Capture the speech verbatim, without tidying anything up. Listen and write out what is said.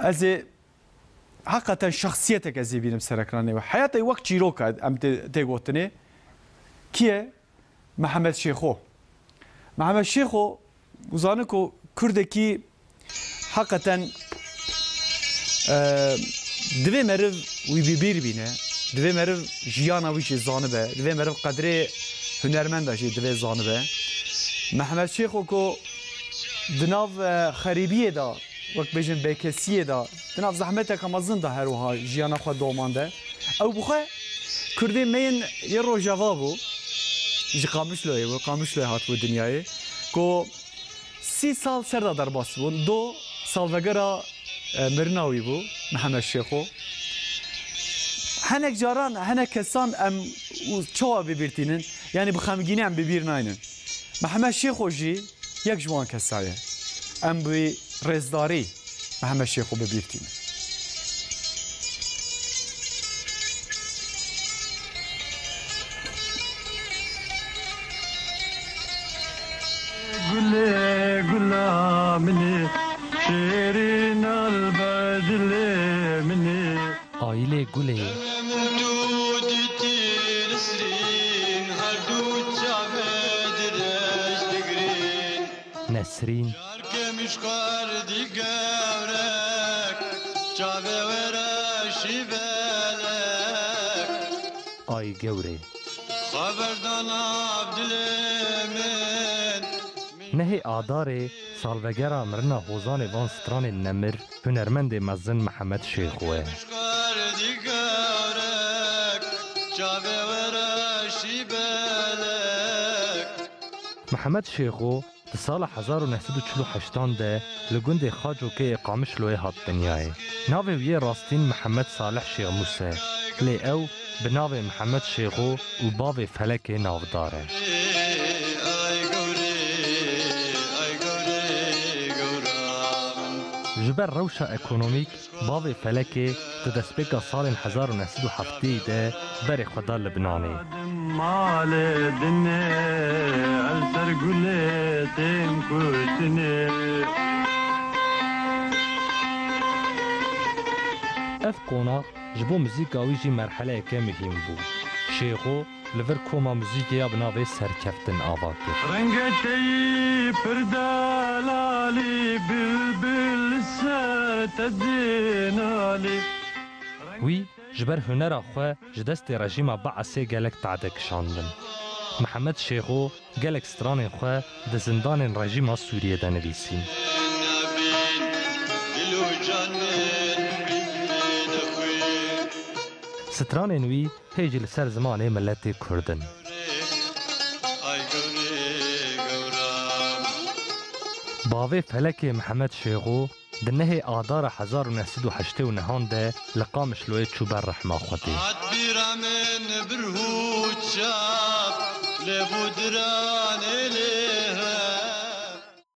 Ez ê heqeten şexsiyetek ez ê bînim ser ekranê we. Heyatê wek çîroka em tê, tê gotinê. Kî ye? Mihemed Şêxo. Mihemed Şêxo, uzane ku Kurdekî heqeten, e, divê meriv wî bi bîr bîne, divê meriv jiyana wî jî zanibe, divê meriv qedrê hunermenda jî divê zanibe. Mihemed Şêxo ku di nav, e, xerîbiyê de, wek bêjin bêkesiyê de, di nav zehmeteke mezin de her wiha jiyana xwe domande. Ew bi xwe Kurdê me yên yê Rojava bû, ji Qamişloyê bû, Qamişloyê hatibû dinyayê, ku sî sal ser de derbas bûn. Do salvegera, e, mirina wî bû, Mihemed Şêxo. Hinek caran, hinek kesan em û çawa bi bîr tînin, yanî bi xemgînî em bi bîr naynin. Mihemed Şêxo jî yek ji wan kesa ye. Em bi rêzdarî Mihemed Şêxo bi bîr tînin. Gulê gula min î, şêrîn al be dilê min î. Aîlê Gulê. Min tu dîtî Nesrîn, her du çavê dirêj digrîn. Nesrîn. Carkê min ji xwe erdî gewrek, çavê wê re şî belek. Ay gewrê. Xwe berda nav dilê min. Nehê Adarê salvegera mirina hozanê van stranên nemir, hunermendê mezin Mihemed Şêxo ye. Mihemed Şêxo di sala hezar û neh sed û çil û heştan de li gundê Xacokê yê Qamişloyê hat dinyayê. Navê wî yê rastîn Mihemed Salih Şêxmûs e, lê ew bi navê Mihemed Şêxo û Bavê Felekê navdar e. Ji ber rewşa ekonomîk, Bavê Felekê di destpêka salên hezar û neh sed û heftê de berê xwe da Libnanê. Malê dinê, el ser gulê tên kutinê. Ev qonax ji bo muzîka wî jî merheleyeke muhîm bû. Şêxo li vir koma muzîkê ya bi navê Serkeftin ava kir. Rengê te yî pir delalî, bilbil li ser te dê nalî. Wî ji ber hunera xwe ji destê rejîma Beesê gelek tade kişandin. Mihemed Şêxo gelek stranên xwe di zindanên rejîma Sûriyê de nivîsîn. Stranên wî hê jî li ser zimanê miletê Kurd in. Bavê Felekê Mihemed Şêxo di nehê Adara hezar û neh sed û heştê û nehan de li Qamişloyê çû ber rehma Xwedê. Hat bîra min bir hû çap, lê bû diranê